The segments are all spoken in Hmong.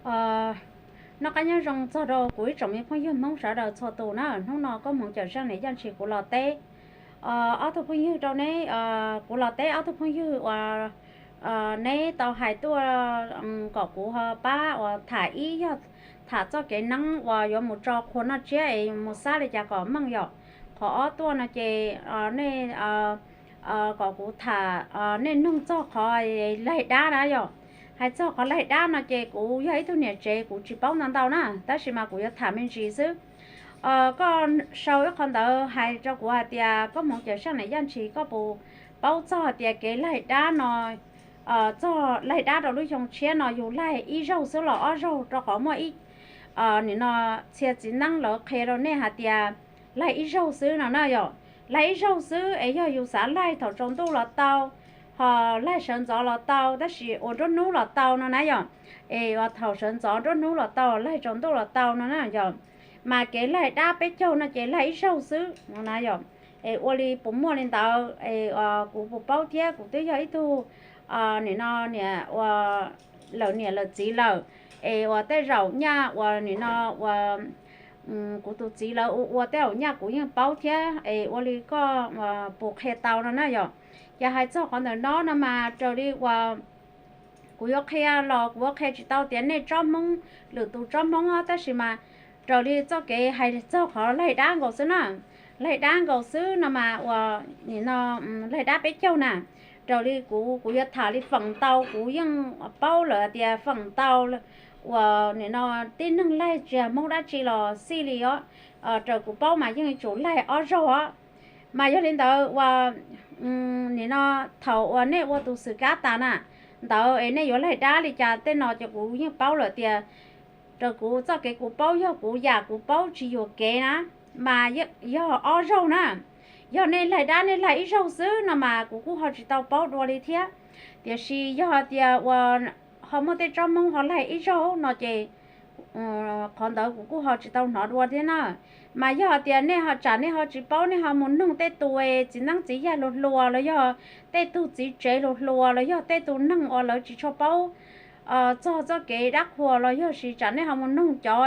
Noj qab nyob zoo txog rau kuv ib tsoom me phooj ywg Hmoob sawv daws txhua tus na. Hnub no koob hmoov cawm seej niam yaj ntshis kuv los teb ob tug phooj ywg rau neb, kuv los teb ob tug phooj ywg uas neb tau hais tuaj kom kuv ho pab uas tham ib yog tham txoj kev neeb uas yuav mus tso qhua noj tsiab es mus xab li cas kom meej yom. Qhov ob tuaj no ces nej kom kuv tham, nej nug txog qhov laig dab na yom. Hais txog qhov laig dab no ces kuv yog ib tug niam tsev kuv tsis paub ntau ntau na, tab sis mas kuv yuav tham me ntsis xwb. Koj sau ib qho ntawd hais rau kuv hais tias koob hmoov cawm seej niam yaj ntshis koj puas paub txog hais tias kev laig dab no, txog laig dab rau lub xyoo tshiab no yus laig ib zaug xwb los ob zaug, rau qhov muaj ib, nim no txhia txiv neeb lawv qhia rau nej hais tias laig ib zaug xwb no na yom. Laig ib zaug xwb es yog yus xav laig thaum tsaus ntuj los tau, ho laig sawv ntxov los tau, tab sis uas nruab hnub los tau no na yom. Es uas thaum sawv ntxov nruab hnub los tau, laig tsaus ntuj los tau no na yom. Mas kev laig dab peb caug no ces laig ib zaug xwb no na yom. Es ua li puas muaj li ntawd es kuv puas paub thiab, kuv twb yog ib tug nim no niam uas lawm niam lawm txiv lawm, es uas tej zaum nyaj uas nim no uas kuv tus txiv lawv ua ua tej zaum nyaj kuv yeej paub thiab, es ua li koj puas qhia tau no na yom. Ces hais txog qhov ntawm no no mas raws li uas kuv yuav qhia los kuv yuav qhia tsis tau tias nej tsob Hmoob, lwm tus tsob Hmoob os, tab sis mas raws li txoj kev hais txog qhov laig dab nkaus xwb na. Laig dab nkaus xwb no mas uas nim no laig dab peb caug na, raws li kuv, kuv yuav tham li feem ntau kuv yeej paub lawm tias feem ntau uas nim no tib neeg laig tsis yog Hmoob dab tsi los xij li os, raws kuv paub mas yeej yuav tsum laig ob zaug os. Mas yog li ntawd uas nim no thaum uas nej ua tus xwm kab tas na, ntawd es nej yuav laig dab li cas tej no ces kuv yeej paub lawm tias raws kuv txoj kev kuv paub, yog kuv yam kuv paub tsis yuam kev na, mas yog ob zaug na. Yog nej laig dab nej laig ib zaug xwb no mas kuv kuj ho tsis tau paub dua li thiab. Tiam sis yog tias uas ho muaj tej tsob Hmoob ho laig ib zaug no ces qhov ntawd kuv kuj ho tsis tau hnov dua thiab na. Mas yog tias nej ho tsam nej ho tsis paub, nej ho mus nug tej tus txiv neeb txiv yaig hluas hluas los yog tej tug txiv tsev hluas hluas los yog tej tus neeg uas lawv tsis tshua paub txog txoj kev dab qhuas los yog, sis tsam nej ho mus nug cov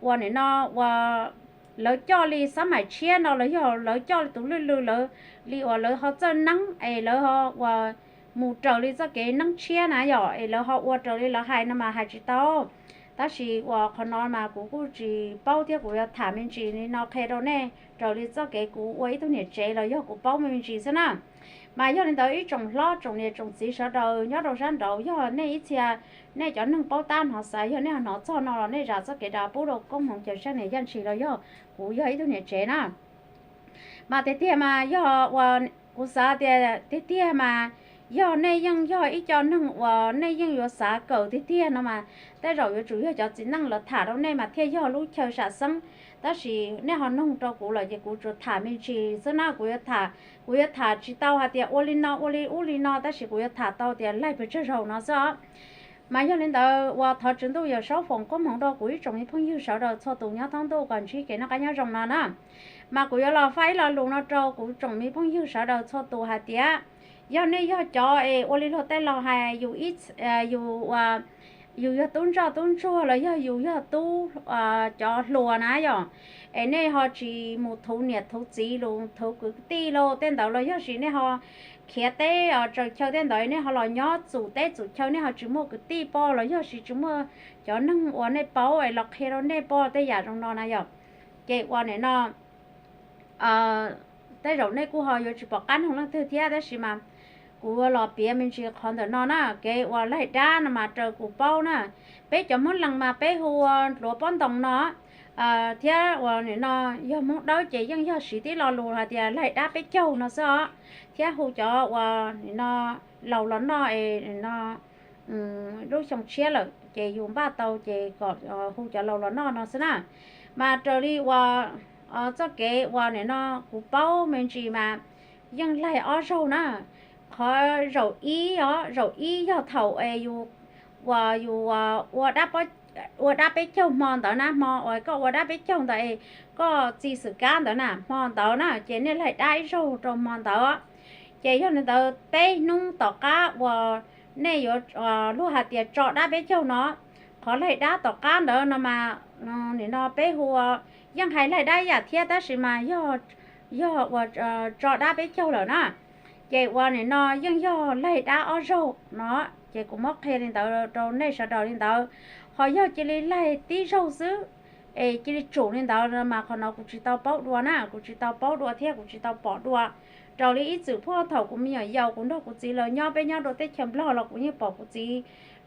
uas nim no uas lawv coj li xab maim tshiab no los yog lawv coj li tus lwj lw lawv, li uas lawv ho txawj neeb es lawv ho uas mus raws li txoj kev neeb tshiab na yom, es lawv ho ua raws li lawv hais no mas hais tsis tau. Tab sis uas qhov no mas kuv kuj tsis paub thiab, kuv yuav tham me ntsis li no qhia rau nej raws li txoj kev kuv ua ib tug niam tsev los yog kuv paub me ntsis xwb na. Mas yog li ntawd ib tsoom hlob tsoom niam tsoom txiv sawv daws nyob rau sab nraud, yog nej ib txhia nej cov neeg paub tab hnov xav, yog nej hnov txog no los nej zam txoj kev rov pub rau koob hmoov cawm seej niam yaj ntshis los yog kuv yog ib tug niam tsev na. Mas tiag tiag mas yog uas kuv xav tias tiag tiag mas yog nej yeej yog ib co neeg uas nej yeej yuav xav kawm tiag tiag no mas tej zaum yuav tsum yog cov txiv neej lawv tham rau nej mas thiaj yog lub chaw sam xeeb. Tab sis nej ho nug rau kuv lawm ces kuv tsuas tham me ntsis xwb na. Kuv yuav tham, kuv yuav tham tsis tau hais tias ua li no ua li ub li no, tab sis kuv yuav tham tau tias laig pes tsawg zaus no xwb os. Mas yog li ntawd uas thov Tswv Ntuj Yawm Saub foom koob hmoov rau kuv ib tsoom me phooj ywg sawv daws txhua tus nyob thoob ntuj kom ntsib kev noj qab nyob zoo no na. Mas kuv yuav los faj ib lo lus no rau kuv tsoom me phooj ywg sawv daws txhua tus hais tias yog nej yog cov es ua li luag tej laus hais yus ib, yus, yus yog tub ntsoj tub ntsuag los yog yus yog tub, cov hluas na yom, es nej ho tsis mus thuv niam thuv txiv los thuv kwv tij los tej ntawd los yog sis nej ho khiav teb tsaws chaw tej ntawd nej ho los nyob txum teb txum chaw, nej ho tsis muaj kwv tij poj los yog sis tsis muaj cov neeg uas nej paub es los qhia rau nej poj tej yam zoo no na yom. Ces ua nim no tej zaum nej kuj ho yuav tsis pom qab nug leej twg thiab, tab sis mas kuv los piav me ntsis qhov ntawm no na. Kev ua laig dab no mas raws kuv paub na, peb cov Hmoob Lees mas peb hu ua hluav pob ntoos no, thiab uas nim no yog Hmoob Dawb ces yeej yog siv tib lo lus hais tias laig dab peb caug no xwb os. Thiab hu cov uas nim no laus los noj es nim no lub xyoo tshiab lawm ces yus npaj tau ces kom hu cov laus los noj no xwb na. Mas raws li uas txoj kev uas nim no kuv paub me ntsis mas yeej laig ob zaug na. Qhov zaum ib os, zaum ib yog thaum es yus uas yus ua dab, ua dab peb caug hmo ntawd na, hmo uas koj ua dab peb caug ntawd es koj txi xwm kab ntawd na, hmo ntawd na ces nej laig dab ib zaug rau hmo ntawd. Ces yog li ntawd peb hnub tom qab uas nej yuav luag hais tias tso dab peb caug no, Qhov laig dab tom qab ntawd no mas, nim no peb hu ua, yeej hais laig dab ib yam thiab tab sis mas yog, yog uas tso dab peb caug lawm na. Ces uas nim no yeej yog laig dab ob zaug no, ces kuv muab qhia li ntawd rau nej sawv daws li ntawd. Ho yog cia li laig tib zaug xwb es cia li tsum li ntawd mas qhov no kuv tsis tau paub dua na, kuv tsis tau paub dua thiab kuv tsis tau pom dua. Raws li ib txwm phoj thaum kuv me nyuam yaus kuv nrog kuv txiv lawv nyob, peb nyob rau teb chaws Nplog los kuv yeej pom kuv txiv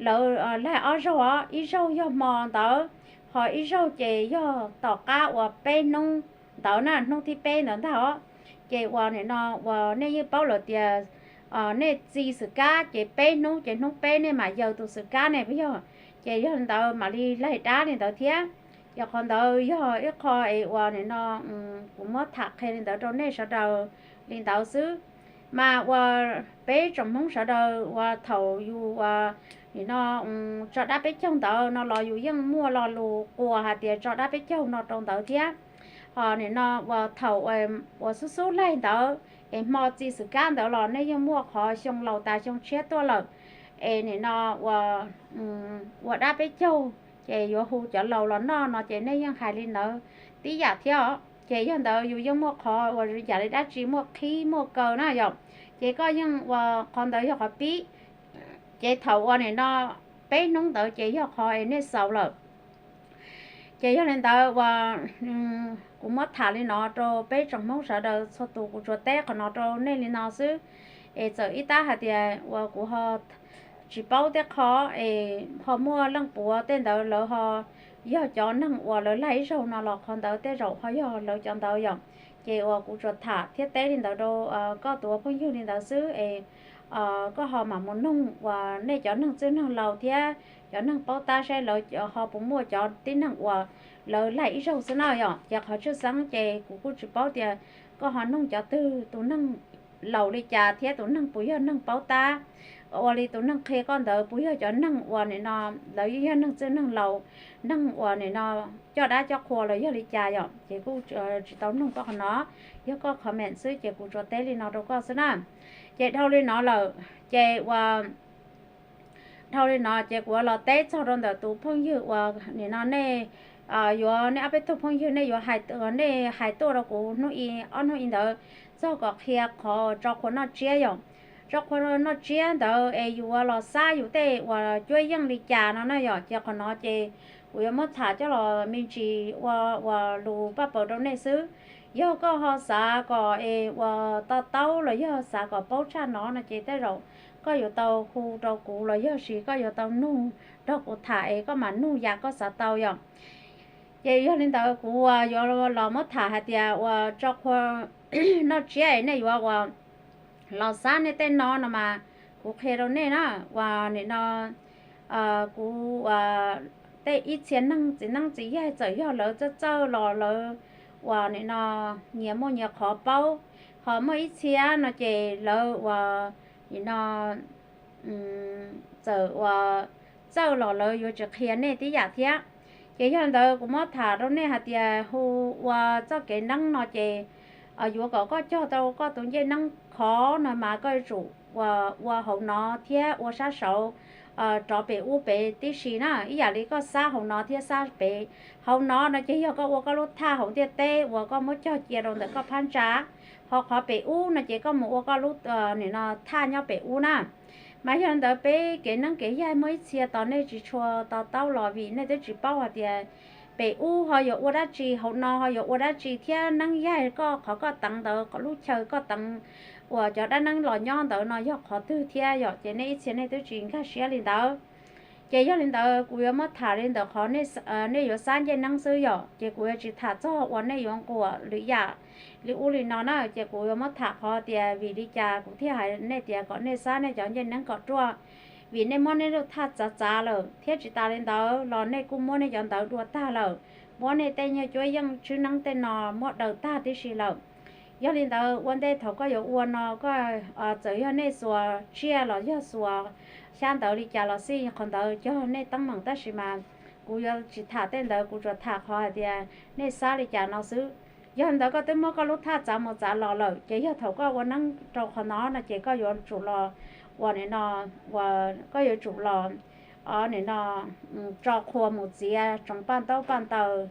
lawv laig ob zaug os, ib zaug yog hmo ntawd, ho ib zaug ces yog tom qab uas peb hnub ntawd na, hnub thib peb ntawd ntag os. Ces uas nim no uas nej yeej paub lawm tias nej txi xwm kab ces peb hnub ces hnub peb nej mam yaws tus xwm kab ne puas yog? Ces yog li ntawd mam li laig dab li ntawd thiab. Ces qhov ntawd yog ib qho es uas nim no kuv muab tham qhia li ntawd rau nej sawv daws li ntawd xwb. Mas uas peb tsoom Hmoob sawv daws uas thaum yus uas nim no tso dab peb caug ntawd no los yus yeej muaj lo lus quas hais tias tso dab peb caug no rau ntawd thiab. Ho nim no uas thaum uas xub xub laig ntawd es hmo txi xwm kab ntawd los nej yeej muaj qhov xyoo laus tas xyoo tshiab tuaj lawm, es nim no uas ua dab peb caug ces yuav hu cov laus los noj no ces nej yeej hais li ntawd tib yam thiab os. Ces yog ntawd yus yeej muaj qhov uas yam li dab tsi muaj qhib muaj kaw na yom, ces koj yeej ua qhov ntawd yog qhov pib. Ces thaum uas nim no peb hnub ntawd ces yog qhov es nej xaus lawm. Ces yog li ntawd uas kuv muab tham li no rau peb tsoom Hmoob sawv daws txhua tus, kuv tsuas teb qhov no rau nej li no xwb. Es txawm ib tab hais tias uas kuv ho tsis paub tej qho es ho muaj leej puav tej ntawd lawv ho yog cov neeg uas lawv laig ib zaug no los qhov ntawd tej zaum ho yog lawv cov ntawd yom. Ces uas kuv tsuas tham thiab teb li ntawd rau koj tus ua phooj ywg li ntawd xwb es koj ho mam mus nug uas nej cov neeg txwj neeg laus thiab cov neeg paub tab saib lawv ho puas muaj cov tib neeg uas lawv laig ib zaug xwb na yom. Ces qhov tshwj xeeb ces kuv kuj tsis paub tias koj ho nug cov twg, tus neeg laus li cas thiab tus neeg puas yog neeg paub tab, ua li tus neeg qhia koj ntawd puas yog cov neeg uas nim no lawv yeej yog neeg txwj neeg laus, neeg uas nim no coj dab coj qhua los yog li cas yom. Ces kuj tsis tau nug koj qhov no, yog koj comment xwb ces kuv tsuas teb li no rau koj xwb na. Ces dhau li no lawm, ces uas dhau li no ces kuv yuav los teb txog rau ntawm tus phooj ywg uas nim no nej yuav, nej ob peb tug phooj ywg nej yuav hais, nej hais tuaj rau kuv hnub i, ob hnub i ntawd txog kom qhia qhov tso qhua noj tsiab yom. Tso qhua noj tsiab ntawd es yus ua los xab yus tej uas cuab yeej li cas no na yom. Ces qhov no ces kuv yuav muab tham coj los me ntsis ua, ua lus paj paws rau nej xwb. Yog koj ho xav kom es uas to taub los yog xav kom paub tshaj no no ces tej zaum koj yuav tau hu rau kuv los yog sis koj yuav tau nug nrog kuv tham es koj mam nug yam koj xav tau yom. Ces yog li ntawd kuv uas yuav los muab tham hais tias uas tso qhua noj tsiab es nej yuav uas los xab nej tej no no mas kuv qhia rau nej na, uas nim no kuv uas tej ib txhia neeg txiv neeb txiv yaig txawm yog lawv txawj txawj los lawv uas nim no nyias muaj nyias qhov paub, ho muaj ib txhia no ces lawv uas nim no txawm uas txawj los lawv yuav tsis qhia nej tib yam thiab. Ces yog li ntawd kuv muab tham rau nej hais tias hu ua txoj kev neeb no ces yuav kom koj cog tau koj tus ncej neeb khov no mas koj yuav tsum ua hauv no thiab ua sab saud rov pem ub pem tib si na, ib yam li koj xab hauv no thiab xab pem. Hauv no no ces yog koj ua koj lub thaj hauv ntiaj teb uas koj muab cog cia rau ntawm koj phab ntsa, ho qhov pem ub no ces koj mus ua koj lub nim no thaj nyob pem ub na. Mas yog li ntawd peb kev neeb kev yaig muaj ib txhia tos nej tsis tshua to taub los vim nej twb tsis paub hais tias pem ub ho yuav ua dab tsi, hauv no ho yuav ua dab tsi thiab neeb yaig koj qhov koj teev ntawd lub chaw koj teev uas cov dab neeb los nyob ntawd no yog qhov twg thiab yom. Ces nej ib txhia nej twb tsis nkag siab li ntawd. Ces yog li ntawd kuv yuav muab tham li ntawm qhov nej yuav xab ncej neeb xwb yom. Ces kuv yuav tsis tham txog uas nej yuav nquam lwm yam li ub li no na. Ces kuv yuav muab tham qhov tias vim li cas kuv thiaj hais nej tias kom nej xab nej cov ncej neeb kom ruaj, vim nej muab nej lub thaj txav txav lawm. Thiab tsis tas li ntawd los nej kuj muab nej cov ntawv dua tag lawm, muab nej tej nyuag cuab yeej tswb neeb tej no muab daws tag tib si lawm. Yog li ntawd ua ntej thaum koj yuav ua no koj txawm yog nej xuas tsiaj los yog xuas xyab ntawv li cas los xij, qhov ntawd cog nej teeb meem, tab sis mas kuv yuav tsis tham tej ntawd, kuv tsuas tham qhov hais tias nej xab li cas no xwb. Yog li ntawd koj twb muab koj lub thaj txav mus txav los lawm ces yog thaum koj ua neeb rau qhov no no ces koj yuav tsum los uas nim no uas koj yuav tsum los o nim no tso qhua mus txiav tsoos paj ntaub paj ntaws,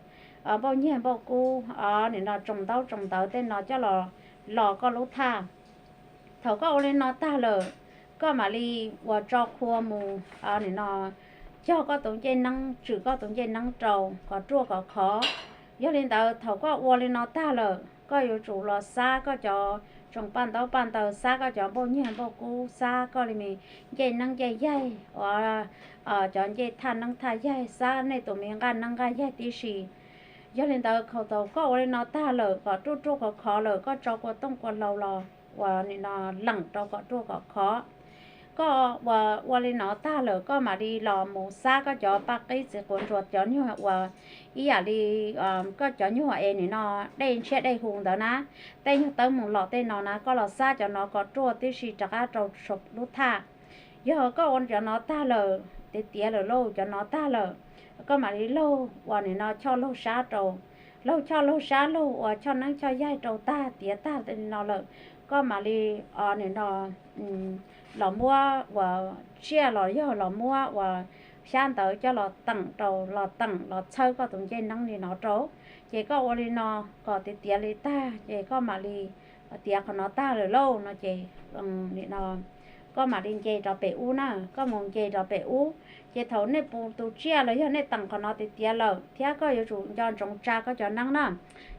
npauj nyiaj npauj kub, o nim no tsoos ntaub tsoos ntawv tej no coj los los koj lub thaj. Thaum koj ua li no tag lawm, koj mam li uas tso qhua mus, nim no cog koj tus ncej neeb, tswm koj tus ncej neeb rau kom ruaj kom khov. Yog li ntawd thaum koj ua li no tag lawm, koj yuav tsum los xab koj cov tsoos paj ntaub paj ntaws, xab koj cov npauj nyiaj npauj kub, xab koj li me ncej neeb ncej yaig, cov ncej thaj neeb thaj yaig, xab nej tus me nqaj neeb nqaj yaig tib si. Yog li ntawd thaum koj ua li no tag lawm kom ruaj ruaj khov khov lawm, koj tso kua tooj kua hlau los uas nim no leem rau kom ruaj kom khov. Koj ua li no tag lawm koj mam li los mus xab koj cov paj qib txiv quav ntsuas, cov nyuag uas ib yam li koj cov nyuag es nim no dej ntshiab dej hu ntawd na, tej nyuag tawb mus los tej no na, koj los xab cov no kom ruaj tib si rov qab rau lub thaj. Yog koj ua cov no tag lawm, tiav tiav lawm lauj, cov no tag lawm, koj mam li laug uas nim no choj laug sab rau, laug choj laug sab, laug uas choj neeb choj yaig rau tag tiav tag li no lawm, koj mam li nim no los muab uas tsiaj los yog los muab uas xyab ntawv coj los teem rau, los teem los txhawb koj tus ncej neeb li no rau. Ces koj ua li no kom tiav tiav li tag ces koj mam li tiav qhov no tag lawm lauj no ces nim no koj mam li nce rov pem ub na, koj mus nce rov pem ub. Ces thaum nej pus tus tsiaj los yog nej teem qhov no tiav tiav lawm thiab koj yuav tsum nco ntsoov tsa koj cov neeb na.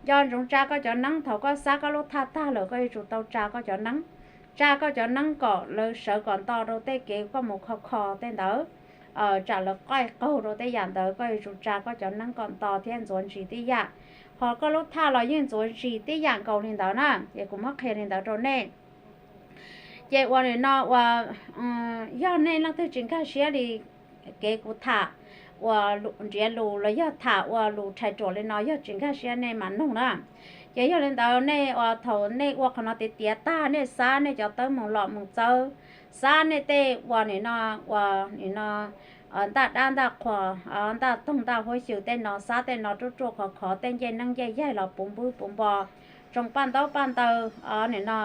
Nco ntsoov tsa koj cov neeb, thaum koj xab koj lub thaj tag lawm koj yuav tsum tau tsa koj cov neeb. Tsa koj cov neeb kom lawv sawv kom nto rau tej kev koj mus kho kho tej ntawd, tsam lawv qaij qaug rau tej yam ntawd, koj yuav tsum tsa koj cov neeb kom nto thiab ntxuav ntsis tib yam. Ho koj lub thaj los yeej ntxuav ntsis tib yam nkaus li ntawd na, ces kuv muab qhia li ntawd rau nej. Ces uas nim no uas yog nej leej twg tsis nkag siab li kev kuv tham uas nrhiav lus los yog tham ua lus rhais ruam li no, yog tsis nkag siab nej mam nug na. Ces yog li ntawd nej uas thaum nej ua qhov no tiav tiav tag, nej xab nej cov tawb mus los mus txawb, xab nej tej uas nim no uas nim no ntaj dab ntaj qhua, ntaj toog ntaj huab xyw tej no, xab tej no ruaj ruaj khov khov, tej ncej neeb ncej yaig los puv npwb puv npo, tsoos paj ntaub paj ntaws, nim no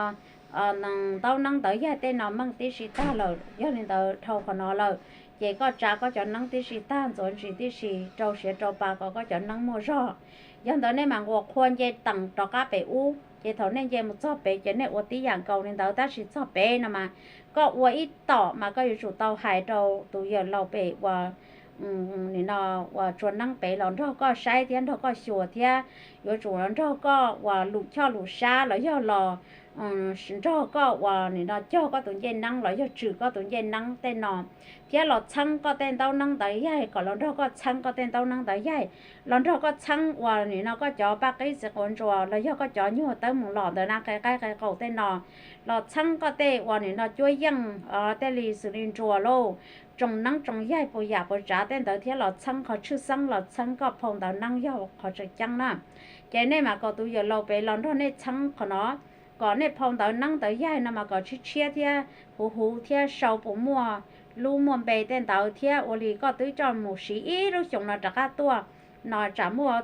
ntaub neeb ntawv yaig tej no meej tib si tag lawm. Yog li ntawd dhau qhov no lawm ces koj tsa koj cov neeb tib si tag, ntxuav ntsis tib si, rau siav rau pa kom koj cov neeb muaj zog. Yog ntawd nej mam nquas qhua nce teem rov qab pem ub, ces thaum nej nce mus txog pem ces nej ua tib yam nkaus li ntawd, tab sis txog pem no mas koj ua ib tom mas koj yuav tsum tau hais rau tus yawm laus pem uas nim no uas tsua neeb pem los nrog koj saib thiab nrog koj xyuas thiab yuav tsum los nrog koj uas lus choj lus sab los yog los nrog koj uas nim no cog koj tus ncej neeb los yog tswm koj tus ncej neeb tej no, thiab los txheeb koj tej ntaub neeb ntawv yaig, kom los nrog koj txheeb koj tej ntaub neeb ntawv yaig, los nrog koj txheeb uas nim no koj cov paj qib txiv quav ntsuas los yog koj cov nyuag tawb mus los ntawd na, qe qaib qe qaus tej no, los txheeb koj tej uas nim no cuab yeej tej li xws li nruas lauj, tsoos neeb tsoos yaig puas yam puas tsav tej ntawd thiab los txheeb qhov tshwj xeeb los txheeb koj phau ntawv neeb yog qhov tseem ceeb na. Ces nej mam kom tus yawm laus pem los nrog nej txheeb qhov no, kom nej phau ntawv neeb ntawv yaig no mas kom tshiab tshiab thiab huv huv thiab sau puas muaj lub muaj npe tej ntawd thiab ua li koj twb coj mus siv ib lub xyoos no rov qab tuaj no tsam muaj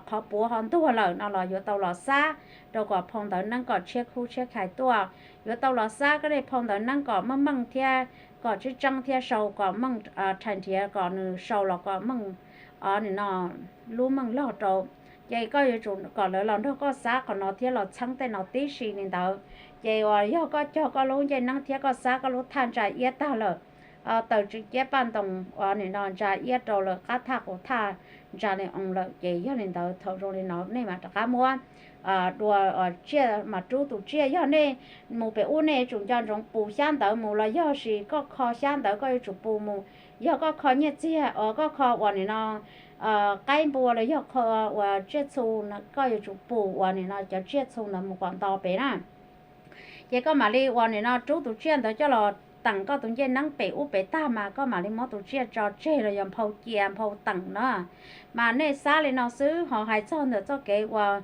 qhov puav ho ntuag lawm no los yuav tau los xab rau kom phau ntawv neeb kom tshiab khub tshiab khais tuaj, yuav tau los xab koj nej phau ntawv neeb kom meej meej thiab kom tseeb tseeb thiab sau kom meej rhais nrhiav kom nws sau los kom meej, nim no lub meej log rau. Ces koj yuav tsum kom lawv los nrog koj xab qhov no thiab los txheeb tej no tib si li ntawd. Ces uas yog koj cog koj lub ncej neeb thiab koj xab koj lub thaj ntsa iab tag lawm, taws tsw ciab paj ntoos uas nim no ntsa iab rau lawm, qab thaj quas thaj ntsa li oo lawm, ces yog li ntawd thaum zoo li no nej mam rov qab muab dua tsiaj mas rub tus tsiaj. Yog nej mus pem ub nej yuav tsum nco ntsoov pus xyab ntawv mus los yog sis koj kho xyab ntawv koj yuav tsum pus mus. Yog koj kho nyiaj txiag, koj kho uas nim no qaib npua los yog kho uas tsiaj txhu, koj yuav tsum pus uas nim no cov tsiaj txhu ntawd mus kom nto pem na. Ces koj mam li uas nim no rub tus tsiaj ntawd coj los teem koj tus ncej neeb pem ub pem tag mas koj mam li muab tus tsiaj tso tseg los yog nphau cia nphau teem na. Mas nej xab li no xwb, ho hais txog ntawm txoj kev uas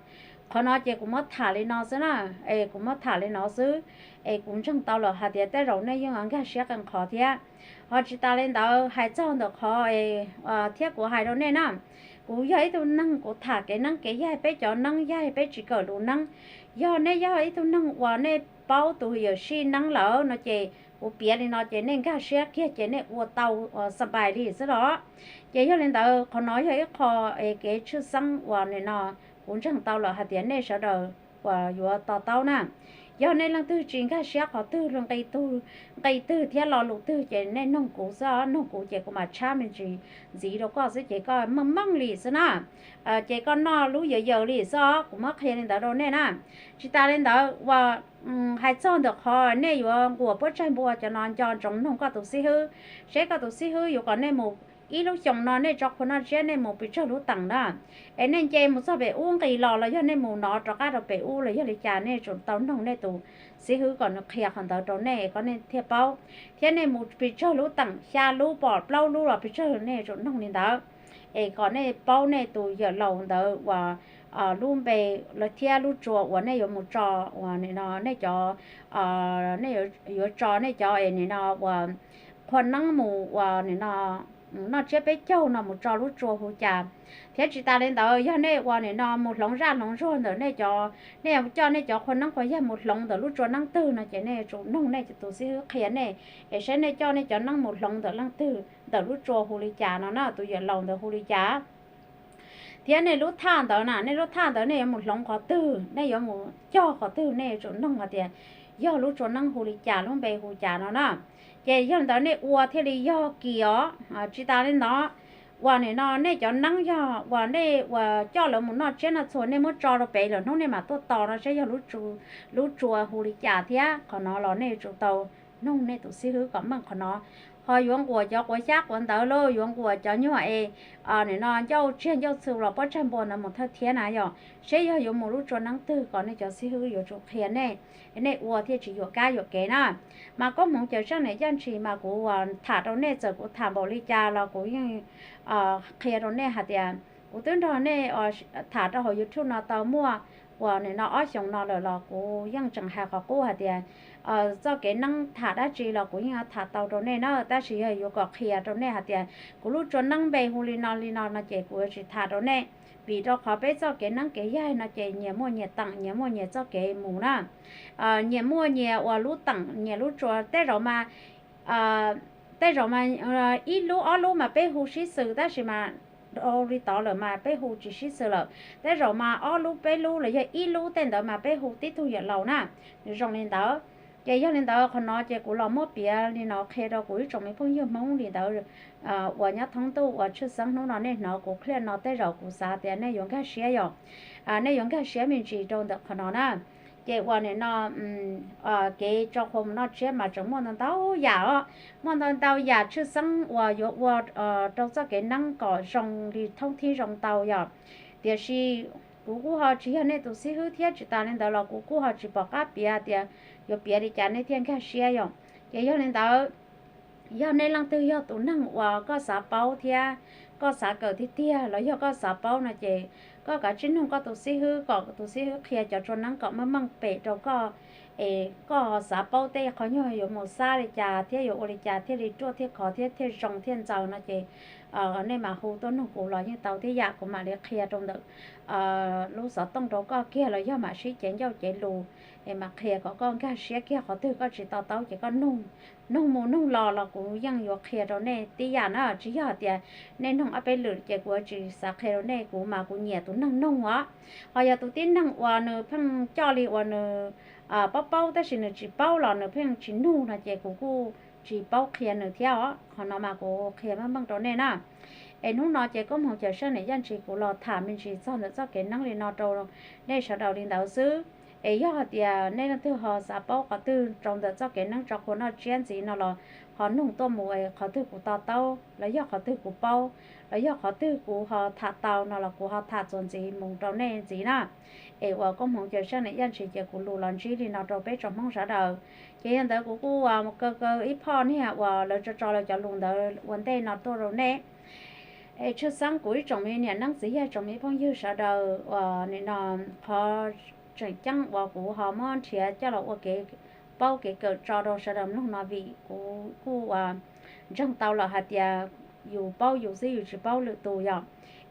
qhov no ces kuv muab tham li no xwb na, es kuv muab tham li no xwb, es kuv ntseeg tau lawm hais tias tej zaum nej yeej nkag siab qee qhov thiab. Ho tsis tas li ntawd, hais txog ntawm qhov thiab kuv hais rau nej na, kuv yog ib tug neeg kuv tham kev neeb kev yaig, peb cov neeb yaig peb tsis kawm lus neeb. Yog nej yog ib tug neeg uas nej paub tus yawm sij neeb lawm no ces kuv piav li no ces nej nkag siab kiag ces nej ua tau xas npais li xwb los. Ces yog li ntawd qhov no yog ib qho es kev tshwj xeeb uas nim no kuv ntseeg tau lawm hais tias nej sawv daws uas yuav to taub na. Yog nej leej twg tsis nkag siab qhov twg, nqi twg thiab lo lus twg ces nej noog kuv xwb, noog kuv ces kuv mam tshab me ntsis ntxiv rau koj xwb ces koj meej meej li xwb na. Ces koj noj lub yawm yawm li xwb os, kuv muab qhia li ntawd rau nej na. Tsis tas li ntawd uas hais txog ntawm qhov nej yuav nquas puab tsaig npua cov no nco ntsoov noog koj tus xib hwb, seb koj tus xib hwb yuav kom nej mus ib lub xyoos no nej tso qhua noj tsiab nej mus pes tsawg lub teem na. Es nej nce mus txog pem ub nqis los los yog nej mus no rov qab rau pem ub los yog li cas nej tsum tau noog nej tus xib hwb kom nws qhia qhov ntawd rau nej kom nej thiaj paub. Thiab nej mus pes tsawg lub teem, xya lub pom plaub lub los pes tsawg nej tsum noog li ntawd. Es kom nej paub nej tus yawm laus ntawd uas lub npe los thiab lub tsua uas nej yuav mus tso uas nim no nej cov, nej yuav tso nej cov es nim no uas qhua neeb mus uas nim no noj tsiab peb caug no mus tso lub tsua hu cas. Thiab tsis tas li ntawd yog nej uas nim no mus hloov zaj hloov zug ntawm nej cov, nej coj nej cov qhua neeb qhua yaig mus hloov ntawm lub tsua neeb twg no ces nej yuav tsum noog nej tus xib hwb qhia nej, es saib nej coj nej cov neeb mus hloov ntawm leej twg ntawm lub tsua hu li cas no na, tus yawm laus ntawd hu li cas. Thiab nej lub thaj ntawd na, nej lub thaj ntawd nej yuav mus hloov qhov twg, nej yuav mus cog qhov twg nej yuav tsum noog hais tias yog lub tsua neeb hu li cas, lub npe hu cas no na. Ces yog li ntawd nej ua thiaj li yog kis os. Tsis tas li ntawd uas nim no nej cov neeb yog uas nej uas coj lawv mus noj tsiab noj txhua nej muab tso rau pem lawm hnub nej mam tuaj tos no saib yog lub tsua hu li cas thiab. Qhov no los nej yuav tsum tau noog nej tus xib hwb kom meej qhov no. Ho yuav nquas cov quav xyab quav ntawv los yuav nquas cov nyuag es nim no ncauj tsiag ncauj txhu los puab tsaig npua ntawd mus thawj thiab na yog, seb yog yuav mus lub tsua neeb twg kom nej cov xib hwb yuav tsum qhia nej, nej ua thiaj tsis yuam kab yuam kev na. Mas koob hmoov Cawm Seej niam Yaj Ntshis mas kuv tham rau nej, txawm kuv tham npaum li cas los kuv yeej qhia rau nej hais tias kuv twb nrog nej tham rau hauv YouTube no tau muaj uas nim no ob xyoos no lawm los kuv yeej tseem hais qhov qub hais tias txoj kev neeb tham dab tsi los kuv yeej tham tau rau nej na, tab sis yog yuav kom qhia rau nej hais tias kuv lub tsua neeb npe hu li no li no no ces kuv yuav tsis tham rau nej, vim rau qhov peb txoj kev neeb kev yaig no ces nyias muaj nyias teem, nyias muaj nyias txoj kev mus na. Nyias muaj nyias uas lub teem, nyias lub tsua, tej zaum mas tej zaum mas ib lub ob lub mas peb hu sib xws tab sis mas dhau li tod lawm mas peb hu tsis sib xws lawm. Tej zaum mas ob lub peb lub los yog ib lub tej ntawd mas peb hu tib tug yawm laus na. Nws zoo li ntawd. Ces yog li ntawd qhov no ces kuv los muab piav li no qhia rau kuv ib tsoom me phooj ywg Hmoob li ntawd uas nyob thoob ntuj uas tshwj xeeb hnub no nej hnov kuv qhia no tej zaum kuv xav tias nej yuav nkag siab yom. Nej yuav nkag siab me ntsis rau ntawm qhov no na. Ces uas nim no kev tso qhua mus noj tsiab mas tseem muaj ntau ntau yam os, muaj ntau ntau yam tshwj xeeb uas yuav ua rau txoj kev neeb kom zoo li thoob thib zoo tau yom. Tiam sis kuv kuj ho tsis yog nej tus xib hwb thiab tsis tas li ntawd los kuv kuj ho tsis pom qab piav tias yuav piav li cas nej thiaj nkag siab yom. Ces yog li ntawd, yog nej leej twg yog tus neeg uas koj xav paub thiab koj xav kawm tiag tiag los yog koj xav paub no ces koj kav tsij noog koj tus xib hwb kom tus xib hwb qhia cov tsua neeb kom meej meej pem rau koj, es koj xav paub tej qhov nyuag yuav mus xab li cas thiab yuav ua li cas thiaj li ruaj thiaj khov thiab thiaj zoo thiaj ntxaws no ces nej mam hu tuaj noog kuv los yeej tau thiab yam kuv mam li qhia rau ntawm lub xov tooj rau koj kiag los yog mam sib cev ncauj cev lus es mam qhia kom koj nkag siab kiag. Qhov twg koj tsis to taub ces koj noog, noog mus noog los los kuv yeej yuav qhia rau nej tib yam na, tsis yog hais tias nej noog ob peb lwm ces kuv tsis xav qhia rau nej, kuv mas kuv nyiam tus neeg noog os. Ho yog tus tib neeg uas nws pheej coj li uas nws paub paub tab sis nws tsis paub los nws pheej tsis nug no ces kuv kuj tsis paub qhia nws thiab os. Qhov no mas kuv qhia meej meej rau nej na. Es hnub no ces koob hmoov Cawm Seej niam Yaj Ntshis kuv los tham me ntsis txog ntawm txoj kev neeb li no rau nej sawv daws li ntawd xwb. Es yog hais tias nej leej twg ho xav paub qhov twg rau ntawm txoj kev neeb tso qhua noj tsiab ntxiv no los ho noog tuaj mus es qhov twg kuv to taub los yog qhov twg kuv paub los yog qhov twg kuv ho tham tau no los kuv ho tham txuas ntxiv mus rau nej ntxiv na. Es uas koob hmoov Cawm Seej niam Yaj Ntshis ces kuv lus los ntsib li no rau peb tsoom Hmoob sawv daws. Ces yog ntawd kuv kuj kaw kaw ib phoj niag uas lawv tso tso lawv cov lus ntawd ua ntej no tuaj rau nej. Es tshwj xeeb kuv ib tsoom me niam neeb txiv yawg tsoom me phooj ywg sawv daws uas nim no qhov tseem ceeb uas kuv ho muab nrhiav coj los ua kev paub kev kawm tso rau sawv daws mloog no vim kuv kuj uas ntseeg tau lawm hais tias yus paub yus xwb yus tsis paub lwm tus yom.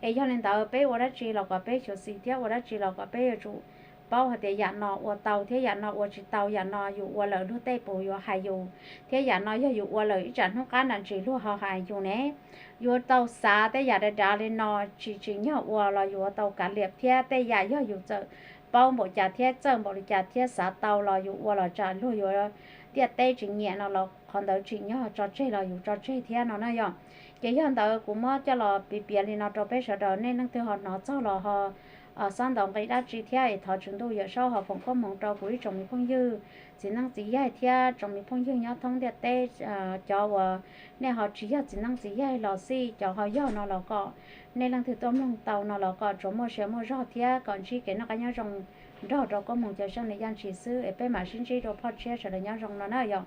Es yog li ntawd peb ua dab tsi los kom peb xyuam xim thiab ua dab tsi los kom peb yuav tsum paub hais tias yam no ua tau thiab yam no ua tsis tau, yam no yus ua lawm luag tej puas yuav hais yus, thiab yam no yog yus ua lawm ib tsam hnub qab nram ntsis luag ho hais yus ne. Yuav tau xav tej yam dav dav li no, tsis tsim nyog ua los yuav tau kav liam thiab. Tej yam yog yus txawm paub npaum cas thiab txawj npaum li cas thiab xav tau los yus ua los tsam luag yuav ntiaj teb tsis nyiam no los qhov ntawd tsim nyog tso tseg los yus tso tseg thiab no na yom. Ces yog ntawd kuv muab coj los piav piav li no rau peb sawv daws, nej leej twg ho hnov txog los ho xob ntaus nqi dab tsi thiab es thov Tswv Ntuj Yawm Saub ho foom koob hmoov rau kuv ib tsoom me phooj ywg txiv neeb txiv yaig thiab tsoom me phooj ywg nyob thoob ntiaj teb, cov uas nej ho tsis yog txiv neeb txiv yaig los xij, cov ho yog no los kom nej leej twg tuaj mloog tau no los kom tsuas muaj sia muaj zog thiab kom ntsib kev noj qab nyob zoo nrog rau koob hmoov cawm seej li yaj ntshis xwb. Es peb mam sib ntsib rau phoj tshiab, sawv daws nyob zoo no na yom.